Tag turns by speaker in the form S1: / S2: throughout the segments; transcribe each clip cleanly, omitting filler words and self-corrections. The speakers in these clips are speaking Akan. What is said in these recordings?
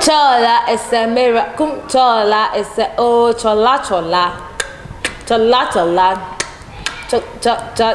S1: Chola is a mirror. Kum chola is a oh chola chola. Chola chola. Cho cho cho.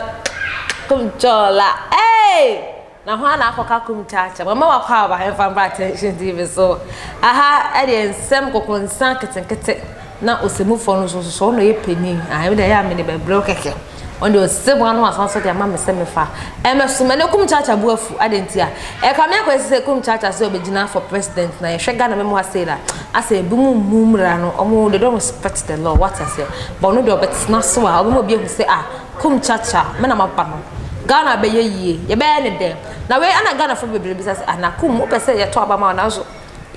S1: Kum chola. Hey! Na hwan na akɔka kum kyaakya? Mama wakɔ aba ɛmfa mba Attention TV so. Aha ɛdeɛ nsɛm kɔkɔnsa nketenkete na ɔsɛmufoɔ no nso so ɔno yɛ panin. Ah, ɛmi deɛ ɛyɛ a mede bɛbrɛ kɛkɛ. Ɔno deɛ ɔsɛ mu ano asan so de ama me sɛ mefa ɛmɛso mɛ ne kum kyaakya bu afu adɛn nti a ɛka me akɔ sɛ kum kyaakya sɛ ɔbɛgyina for president na yɛhwɛ Ghana mɛmu ase la asɛ ebi mu mmu mmara no, ɔmo they don't respect the law, what aseɛ, but ɔno deɛ ɔbɛtena so a ɔbɛma obi ahu sɛ ah, kum kyaakya me na maba no, Ghana bɛyɛ yie, yɛbɛyɛ ne dɛn na wei ana Ghanafoɔ bebree bisa sɛ ana kum wopɛ sɛ yɛtɔ aba ma wo, nanso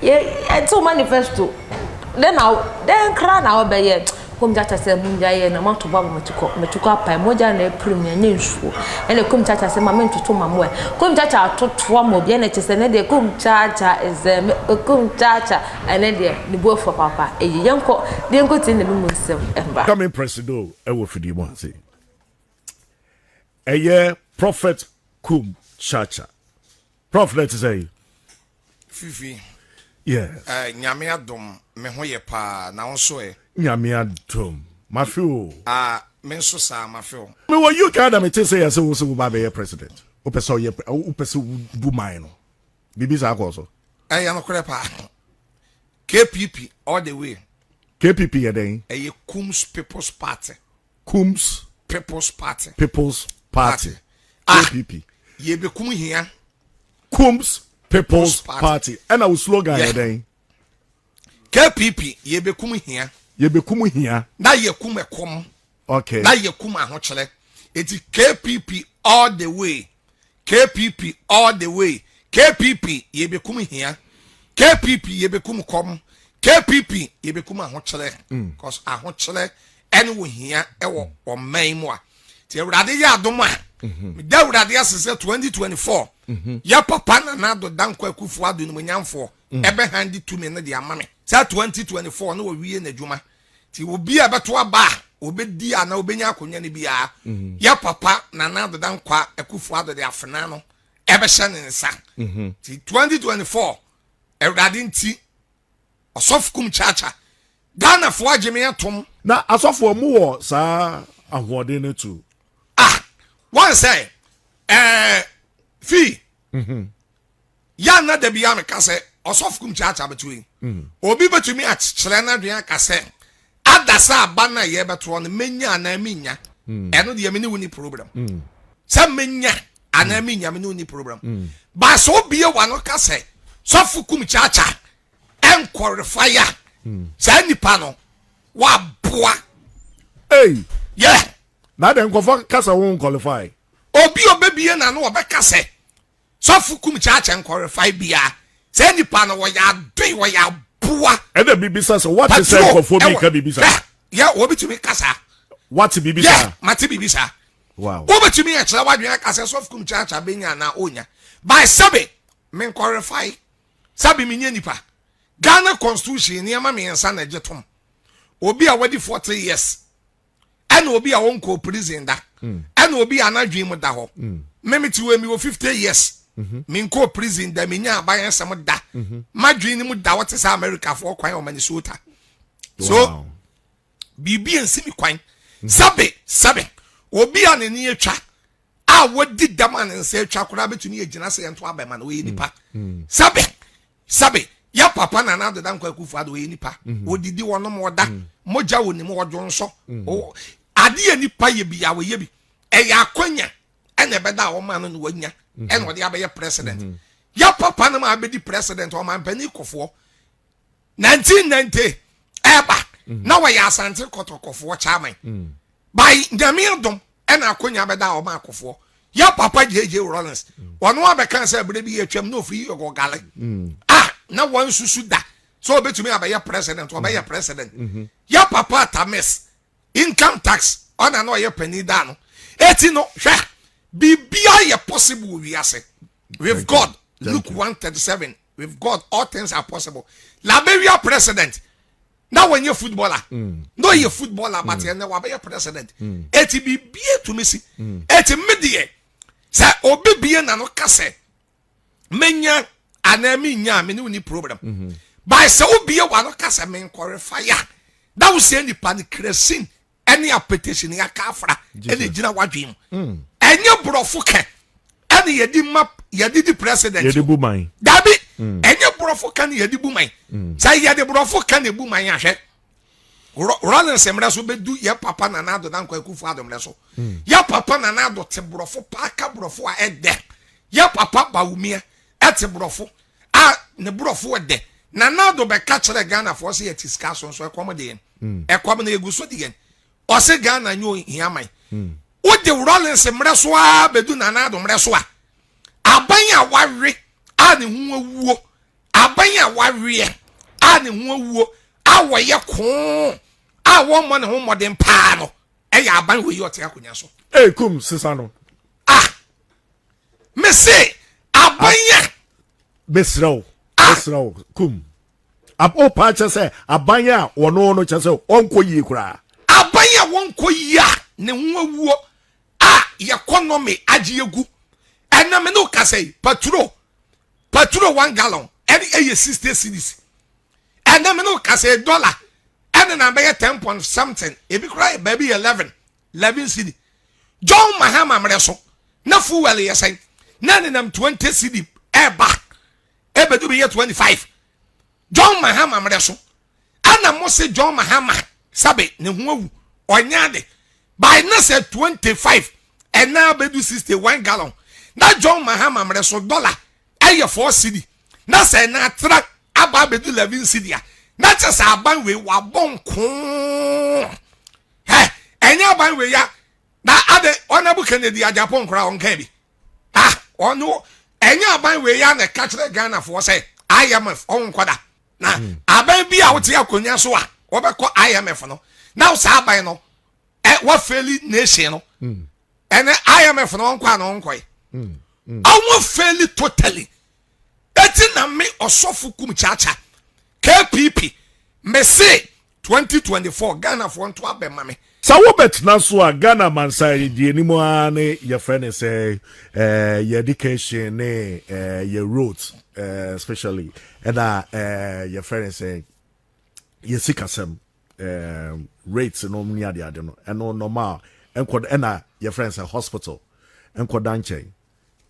S1: yɛ ɛnte manifesto dɛn na dɛn kra na wɔbɛyɛ. Kum kyaakya sɛ mongya yɛ na moato bɔ abɔ matukɔ matukɔ apae mogya na apirim na ɛnyɛ nsuo ɛna kum kyaakya sɛ ma mentoto ma mo ɛ. Kum kyaakya atoto ama obi ɛna kyɛ sɛ ne deɛ kum kyaakya ɛsɛ kum kyaakya ɛne deɛ ne bu afu papaapa. Ɛyi yɛnkɔ deɛ nkɔ tie n'anum nsɛm ɛmba.
S2: Coming presido ɛwɔ fidie mu ase ɛyɛ Prophet Kum Chacha. Prof, na ɛte sɛ?
S3: Fifi.
S2: Yes.
S3: Nyame adom, me ho yɛ paa, na wo nso ɛ?
S2: Nyame adom, mafe o.
S3: Ah, me nso saa, mafe o.
S2: Mewɔ UK na mete sɛ yɛsɛ wo sɛ woba bɛyɛ president. Wopɛ sɛ ɔyɛ, wopɛ sɛ wobu man no. Biribi saa kɔɔ so.
S3: Ɛyɛ nokorɛ paa. KPP all the way.
S2: KPP yɛ dɛn?
S3: Ɛyɛ Kums People's Party.
S2: Kums
S3: People's Party.
S2: People's Party.
S3: Ah,
S2: KPP.
S3: Yɛbɛkum hia.
S2: Kums People's Party. Ɛna wo slogan yɛ dɛn?
S3: KPP, yɛbɛkum hia.
S2: Yɛbɛkum hia.
S3: Na yɛkum ɛkɔm.
S2: Okay.
S3: Na yɛkum ahokyerɛ. Eti KPP all the way. KPP all the way. KPP, yɛbɛkum hia. KPP, yɛbɛkum kɔm. KPP, yɛbɛkum ahokyerɛ. Cause ahokyerɛ ɛne wɔ hia ɛwɔ ɔman mu a. Ti Awurade yɛ adom a, meda Awurade ase sɛ 2024 yɛ papa Nana Addo Dankwa Akufo Addo nimonyamfoɔ ɛbɛ hande tumi no de ama me. Sɛ 2024 na wɔwie n'adwuma. Ti obi a ɛbɛto aba a obɛdi a na obɛnya akonnwa no biara, yɛ papa Nana Addo Dankwa Akufo Addo de afena no ɛbɛhyɛ ne nsa. Ti 2024 Awurade nti ɔsɔfo Kum Kyaakya, Ghanafoɔ agye me atom.
S2: Na asɔfoɔ mu wɔ saa ahoɔden no tu?
S3: Ah, wɔn sɛ fi yɛ na da bi a meka sɛ ɔsɔfo Kum Kyaakya bɛto yi, obi bɛtumi akyerɛ n'adwene aka sɛ ada sɛ aba no a yɛbɛtoɔ no menya anaa menya, ɛno deɛ me ne wo ni problem. Sɛ menya anaa menya, me ne wo ni problem. Baasa obie wa no ka sɛ sɔfo Kum Kyaakya ɛnkɔrefa ya, saa nipa no waboa.
S2: Hey.
S3: Yɛ.
S2: Na de nkɔfɔ kasa wo qualify.
S3: Obi obebie na no ɔbɛka sɛ sɔfo Kum Kyaakya nkɔrefa bia, saa nipa no wɔyɛ adoe, wɔyɛ aboa.
S2: Ɛna biribi sa sɛ wate sɛ nkɔfoɔ bi ka biribi sa.
S3: Yɛ wɔbɛtumi kasa.
S2: Wate biribi sa.
S3: Yɛ mate biribi sa.
S2: Wow.
S3: Wobɛtumi akyerɛ w'adwene aka sɛ sɔfo Kum Kyaakya bɛnya anaa ɔnya. By sɛbe menkɔrefae, sɛbe menyɛ nipa. Ghana constitution nneɛma mmiɛnsa na ɛgye tom. Obi a wadi 40 years, ɛna obi a ɔnkɔ prison da, ɛna obi a n'adwene mu da hɔ. Mmemme ti wɔ mi wɔ 50 years, menkɔ prison da, menya aban asɛm da, m'adwene mu da hɔ te sɛ Americafoɔ kwan wɔ Minnesota. So biribi nsi mi kwan. Sɛbe sɛbe obi a n'ani atwa a wadi dɛm a ne nsa atwa koraa bɛtumi agyina sɛ yɛnto abɛma no, ɔyɛ nipa. Sɛbe sɛbe yɛ papa Nana Addo Dankwa Akufo Addo ɔyɛ nipa, odidi, wɔnom, ɔda, mogya wɔ ne mu, ɔdwo nsɔ ade yɛ nipa yɛ bi a wɔyɛ bi, ɛyɛ akwanya ɛna ɛbɛda a ɔma no na wanya ɛna ɔde abɛyɛ president. Yɛ papa no ma abɛdi president, ɔmampanin kɔfoɔ 1990 ɛba na wɔyɛ Asante Kɔtɔkɔfoɔ chairman. By Nyame adom ɛna akonya bɛda a ɔma akɔfoɔ yɛ papa JJ Rawlings, ɔno abɛka sɛ abere bi atwam na ofiri Yɔgɔgale a na wɔn susu da sɛ ɔbɛtumi abɛyɛ president, ɔbɛyɛ president. Yɛ papa Atamis income tax ɔna na ɔyɛ panin da no. Eti no hwɛ, biribiara yɛ possible wɔ wiase with God. Luke 1:37, with God all things are possible. Liberia president na wɔnyɛ footballer, na ɔyɛ footballer, but ɛnɛ wabɛyɛ president. Eti biribiara tumi si. Eti mi deɛ, sɛ obi bie na no ka sɛ menya anaa menya a, me ne wo ni problem. By sɛ wobie w'ano ka sɛ menkɔrefa ya na wo sɛ nipa no kerosene ɛne apetition aka afra ɛna egyina w'adwene mu. Ɛnyɛ borɔfo kɛ ɛne yɛde ma yɛde di president.
S2: Yɛde bu man.
S3: Dabi ɛnyɛ borɔfo ka ne yɛde bu man. Sɛ yɛde borɔfo ka na ebu man ahwɛ. Rawlings mmerɛ so bɛdu yɛ papa Nana Addo Dankwa Akufo Addo mmerɛ so. Yɛ papa Nana Addo te borɔfo paa ka borɔfo a ɛdɛ. Yɛ papa Bawumia ɛte borɔfo a ne borɔfo ɛdɛ. Nana Addo bɛka kyerɛ Ghanafoɔ sɛ yɛte sika so nso ɛkɔm de yɛn. Ɛkɔm no yɛgu so de yɛn. Ɔse Ghana nyɛ ohia man. Wode Rawlings mmerɛ so ara bɛdu Nana Addo mmerɛ so a, aban a wawe a ne ho awuo, aban a waweɛ a ne ho awuo a wɔyɛ koo a wɔmmɔ ne ho mmɔden paa no ɛyɛ aban wɔ yi ɔte akonnwa so.
S2: Ee kum sisa no.
S3: Ah, mese aban a.
S2: Mesrɛ wo, mesrɛ wo kum. O paa kyɛ sɛ aban a wɔno no kyɛ sɛ ɔnkɔ yie koraa.
S3: Aban a wɔnkɔ yie a ne ho awuo a yɛkɔnɔme agye agu. Ɛnna me ne wo kasa yi, paturo, paturo one gallon ɛne ɛyɛ 60 cedis. Ɛnna me ne wo kasa yi, dollar ɛne na bɛyɛ 10 point something, ebi koraa yɛ baabi yɛ 11, 11 cedi. John Mahama mmerɛ so na fuel yɛ sɛn? Na nenam 20 cedi ɛba ɛbɛdu bɛyɛ 25. John Mahama mmerɛ so ɛna mo se John Mahama sabe ne ho awu ɔnyɛ ade by na sɛ 25 ɛna abɛdu 61 gallon na John Mahama mmerɛ so dollar ɛyɛ 4 cedi na sɛ ɛna atra aba abɛdu 11 cedi a na kyɛ sɛ aban wei wabɔ nkoo hɛ ɛnyɛ aban wei ya na ade ɔnabu Kennedy Agyapong koraa ɔnka bi ah ɔno ɛnyɛ aban wei ya na ɛka kyerɛ Ghanafoɔ sɛ IMF ɔnkɔda na aban bi a wote akonnwa so a wɔbɛkɔ IMF no na saa aban no ɛ wafeli nation no ɛnɛ IMF no ɔnkɔ a na ɔnkɔe ɔwɔ feli totally. Eti na me ɔsɔfo kum kyaakya KPP mese 2024 Ghanafoɔ nto abɛ ma me.
S2: Sɛ wobɛtena so a Ghana amansan yi deɛ anim ara ne yɛfrɛ ne sɛ eh, yɛ education ne eh, yɛ roads eh, especially ɛna eh, yɛfrɛ ne sɛ yɛ sikasɛm eh, rates no ne adeade no ɛno normal ɛnkɔ ɛna yɛfrɛ ne sɛ hospital ɛnkɔda nkyɛn.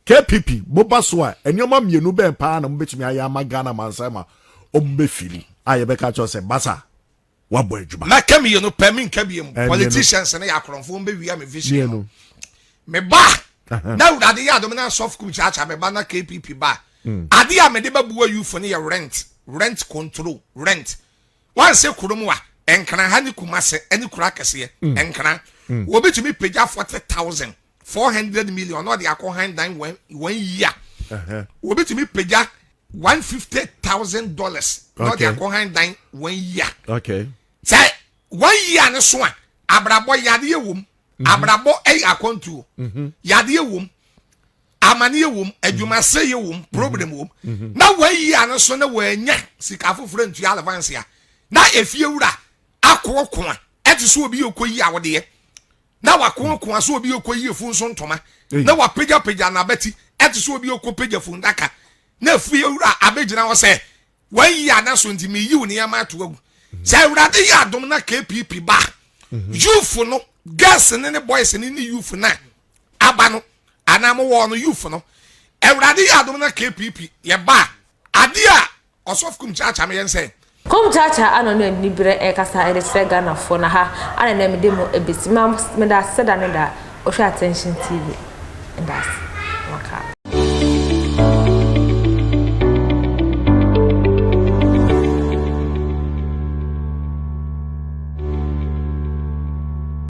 S2: KPP, moba so a, nneɛma mmienu bɛn paa na mobɛtumi ayɛ ama Ghana amansan ma wɔn bɛfili a yɛbɛka kyerɛ sɛ basa wabɔ adwuma?
S3: Mɛka mmienu pɛ, menka biem. Politicians no yɛ akorɔmfoɔ, wɔn bɛwia me vision no. Me ba na Awurade yɛ adom na asɔfo kum kyaakyaa me ba na KPP ba. Adeɛ a mede bɛboa youth no yɛ rent, rent control, rent. Wansɛ kurom a, Nkran ha ne Kumase ne kuro akɛseɛ, Nkran. Obi tumi pagya 40,000. 400 million na ɔde akɔ han dan one one year obi tumi pagya $150,000 na ɔde akɔ han dan one year sɛ one year ne so a abrabɔ yadeɛ wom abrabɔ ɛyɛ akɔntuo yadeɛ wom amaneɛ wom adwumasɛyɛ wom problem wom na one year ne so na wɔanya sika foforɔ ntua alevance a na efie wura akoɔko a ɛte sɛ obi yɛ kɔ yi awodeɛ na wakoakoa sɛ obi rekɔyi afu nso ntoma, na wapagyapagya n'abati te sɛ obi rekɔpagya fundaka, na afie wura abɛgyina hɔ sɛ, Wayi ana so nti meyi wo nneɛma ato agu. Sɛ Awurade yɛ adom na KPP ba a, youth no, girls ne ne boys ne ne youth no a aba no, anaa mowɔ no youth no, Awurade yɛ adom na KPP yɛba a, adeɛ a Ɔsɔfo Kum Kyaakyaa me yɛn sɛ.
S1: Kum Kyaakyaa ano ne aniberɛ ɛrekasa de kyerɛ Ghanafoɔ na ha ana nɛ mede mo ɛbɛsi ma meda ase sɛ da ne da wohwɛ Attention TV meda ase maka.